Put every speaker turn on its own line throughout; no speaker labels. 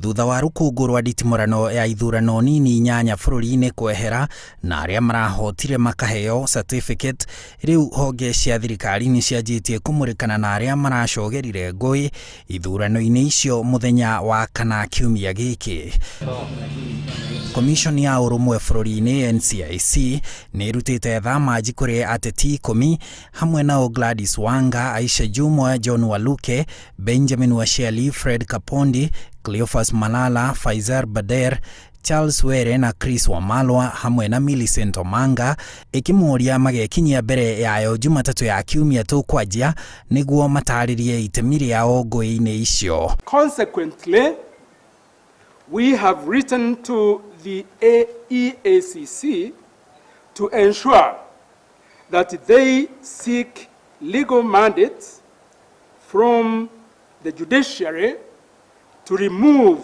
Thutha wa rũkũngũ rwa nditimũrano ya ithurano nini inyanya bũrũri-inĩ kwehera na arĩa marahotire makaheo certificate, rĩu honge cia thirikari nĩ cianjĩtie kũmũrĩkana na arĩa maracogerire ngũĩ ithurano-inĩ icio mũthenya wa kana kiumia gĩkĩ. Komishoni ya ũrũmwe bũrũri-inĩ NCIC nĩ ĩrutĩte thamanji kũrĩ ateti 10 hamwe nao Gladys Wanga, Aisha Jumwa, John Waluke, Benjamin Washiali, Fred Kapondi, Cleophas Malala, Faizal Bader, Charles Were na Chris Wamalwa hamwe na Millicent Omanga, ĩkĩmoria magekinyia mbere yayo Jumatatũ ya kiumia tũkwanjia nĩguo matarĩrie itemi rĩao ngũĩ-inĩ icio.
Consequently, we have written to the EACC to ensure that they seek legal mandates from the judiciary to remove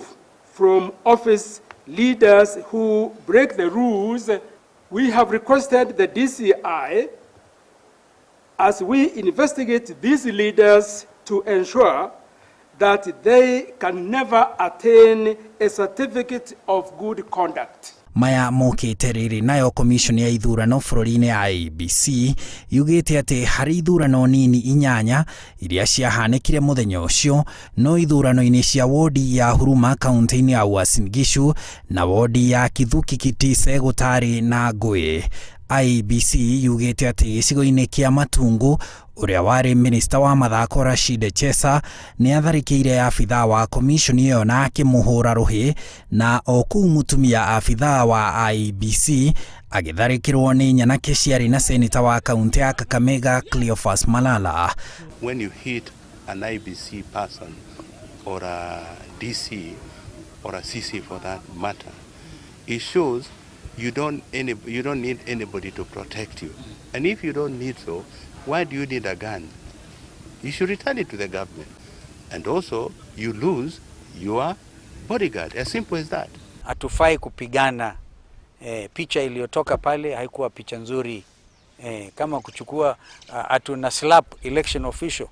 from office leaders who break the rules. We have requested the DCI, as we investigate these leaders, to ensure that they can never attain a certificate of good conduct.
Maya mokĩte rĩrĩ nayo komishoni ya ithurano bũrũri-inĩ IEBC yugĩte atĩ harĩ ithurano nini inyanya iria ciahanĩkire mũthenya ũcio, no ithurano-inĩ cia wodi ya Huruma kaunti-inĩ ya Uasin Gishu na wodi ya Kithuki Kitise gũtarĩ na ngũĩ. IEBC yugĩte atĩ gĩcigo-inĩ kĩa Matungu, ũrĩa warĩ minista wa mathako Rashid Echesa nĩ atharĩkĩire abithaa wa komishoni ĩyo na akĩmũhũra rũhĩ, na o kũu mũtumia abithaa wa IEBC agĩtharĩkĩrwo nĩ nyanake ciarĩ na seneta wa kaunti ya Kakamega Cleophas Malala.
When you hit an IEBC person or a DC or a CC for that matter, it shows you don't need anybody to protect you. And if you don't need so, why do you need a gun? You should return it to the government. And also, you lose your bodyguard. As simple as that.
Hatufai kupigana. Picha iliyotoka pale haikuwa picha nzuri. Kama kuchukua atuna slap election official.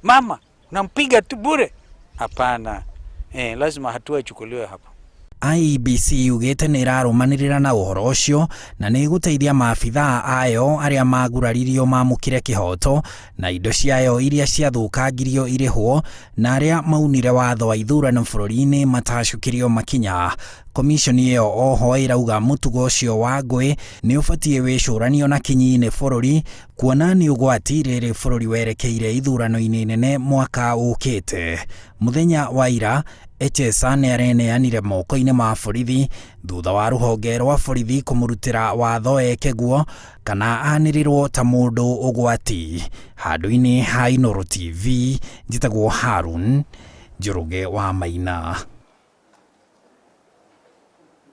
Mama unampiga tu bure? Hapana. Lazima hatua ichukuliwe hapo.
IEBC yugĩte nĩ ĩrarũmanĩrĩra na ũhoro ũcio na nĩ ĩgũteithia maabithaa ayo arĩa maguraririo mamũkĩre kĩhoto na indo ciayo iria ciathũkangirio irĩhwo, na arĩa maunire watho wa ithurano bũrũri-inĩ matacũkĩrio makinya. Komishoni ĩyo oho ĩrauga mũtugo ũcio wa ngũĩ nĩ ũbatiĩ wĩcũranio na kinyi nĩ bũrũri, kuona nĩ ũgwati rĩrĩ bũrũri werekeire ithurano-inĩ nene mwaka ũkĩte. Mũthenya wa ira Echesa nĩ areneanire moko-inĩ ma borithi thutha wa rũhonge rwa borithi kũmũrutĩra watho eke guo kana anĩrĩrwo ta mũndũ ũgwati. Handũ-inĩ ha Inooro TV, njĩtagwo Harun Njoroge wa Maina.